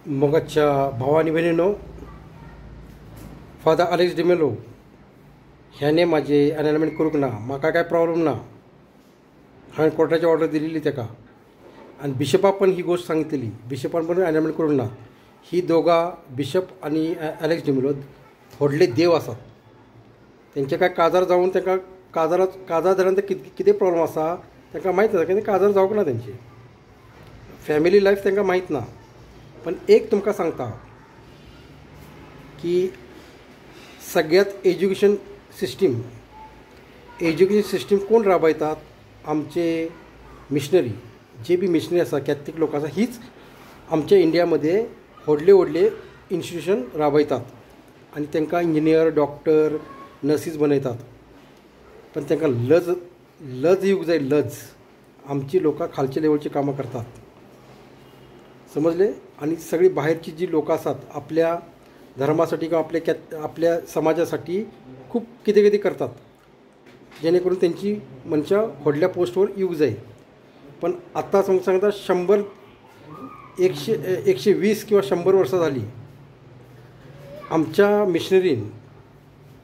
मोगाच्या भावा आनी भयणीनो, फादर अलेक्स डिमेलो ह्याने म्हाजे एनलमेंट करूंक ना, म्हाका काय प्रॉब्लम ना. हांवें कोर्टाची ऑर्डर दिलेली ताका आनी बिशपाक पण ही गोश्ट सांगितलेली, बिशपान पण एनलमेंट करूंक ना. ही दोगां बिशप आनी अलेक्स डिमेलो व्हडले देव आसात. तेंचे काय काजार जावन तांकां काजार काजार जाल्यार कितें प्रॉब्लम आसा तांकां म्हायत ना, कित्याक काजार जावंक ना, तेंची फॅमिली लायफ तांकां म्हायत ना. पण एक तुमकां सांगता की सगळ्यात एज्युकेशन सिस्टीम, एज्युकेशन सिस्टीम कोण राबयतात? आमचे मिशनरी, जे बी मिशनरी आसा, कॅथलीक लोक आसा, हीच आमच्या इंडियामध्ये व्हडले व्हडले इन्स्टिट्युशन राबयतात आनी तांकां इंजिनियर, डॉक्टर, नर्सीस बनयतात. पण तांकां लज लज येवंक जाय, लज. आमची लोकां खालच्या लेवलची कामां करतात, समजले? आनी सगळी बाहेरची जी लोकं आसात आपल्या धर्मासाठी किंवा आपल्या आपल्या समाजासाठी खूप कितें कितें करतात, जेणे करून त्यांची मनशां व्हडल्या पोस्टवर येवंक जाय. पण आत्तां सांगता 100 120 किंवा 100 वर्सां झाली आमच्या मिशनरीन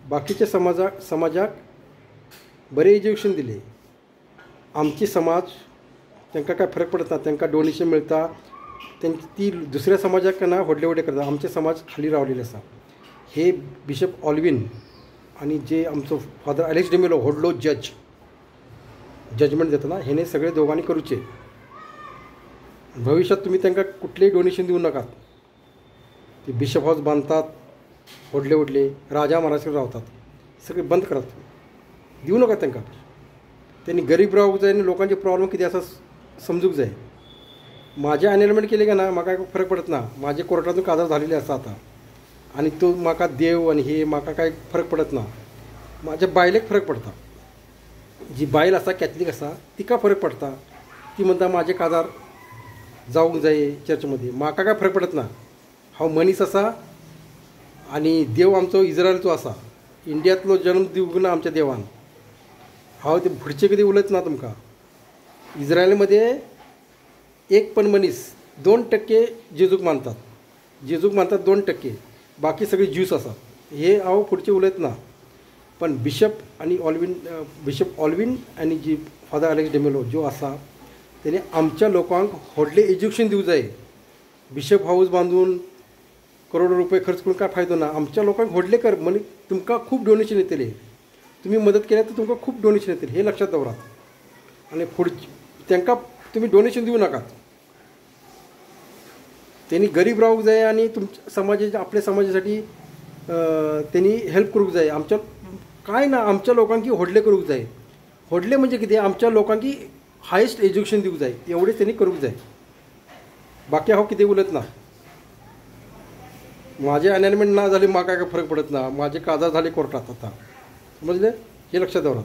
बाकीच्या समाजाक बरें एज्युकेशन दिलें. आमची समाज तांकां काय फरक पडता, तांकां डोनेशन मेळटा, तेंची ती दुसऱ्या समाजाक ना व्हडले व्हडले करता. आमचे समाज खाली रावलेले आसा. हे बिशप ऑलवीन आनी जे आमचो फादर अलेक्स डिमेलो व्हडलो जज जजमेंट दितना हेणे सगळे दोगांनी करूचे. भविष्यात तुम्ही तांकां कुठलेय डोनेशन दिवं नाकात. ते बिशप हाऊस बांदतात व्हडले व्हडले, राजा महाराज रावतात, सगळे बंद करात, दिवं नाकात तांकां. त्यांनी गरीब रावूंक जाय आनी लोकांचे प्रॉब्लम कितें आसा समजूंक जाय. म्हाजें एनलमेंट केलें काय ना म्हाका फरक पडत ना, म्हाजे कोर्टांतून काजार झालेले आसा आतां आनी तो म्हाका देव आनी हे म्हाका काय फरक पडत ना. म्हाज्या बायलेक फरक पडटा, जी बायल आसा कॅथलीक आसा तिका फरक पडटा. ती म्हणटा म्हाजें काजार जावंक जाय चर्चमध्ये, म्हाका काय फरक पडत ना. हांव मनीस आसा आनी देव आमचो इज्रायलचो आसा, इंडियांतलो जल्म दिवंक ना आमच्या देवान. हांव ते फुडचें कितें उलयत ना तुमकां. इज्रायलमध्ये एक पण मनीस 2% जेजूक मानतात, जेजूक मानतात 2%, बाकी सगळे ज्यूस आसात. हे हांव फुडचें उलयत ना. पण बिशप आनी ऑलवीन, बिशप ऑलवीन आनी जी फादर अलेक्स डिमेलो ज्यो आसा तेणे आमच्या लोकांक व्हडलें एज्युकेशन दिवंक जाय. बिशप हाऊस बांदून करोडो रुपये खर्च करून काय फायदो ना. आमच्या लोकांक व्हडलें कर, म्हणजे तुमकां खूब डोनेशन येतलें, तुमी मदत केल्यार तर तुमकां खूब डोनेशन येतलें, हें लक्षात दवरात. आनी फुडचें तांकां तुमी डोनेशन दिवं नाकात. त्यांनी गरीब रावूंक जाय आनी तुमच्या समाजाच्या आपल्या समाजासाठी त्यांनी हेल्प करूंक जाय. आमच्या काय ना आमच्या लोकांकी व्हडलें करूंक जाय. व्हडलें म्हणजे कितें, आमच्या लोकांकी हायस्ट एज्युकेशन दिवंक जाय, एवढें त्यांनी करूंक जाय. बाकी हांव कितें उलयत ना. म्हाजें एनलमेंट ना जालें म्हाका काय फरक पडत ना, म्हाजें काजार झाले कोर्टात आतां, समजलें? हें लक्षात दवरात.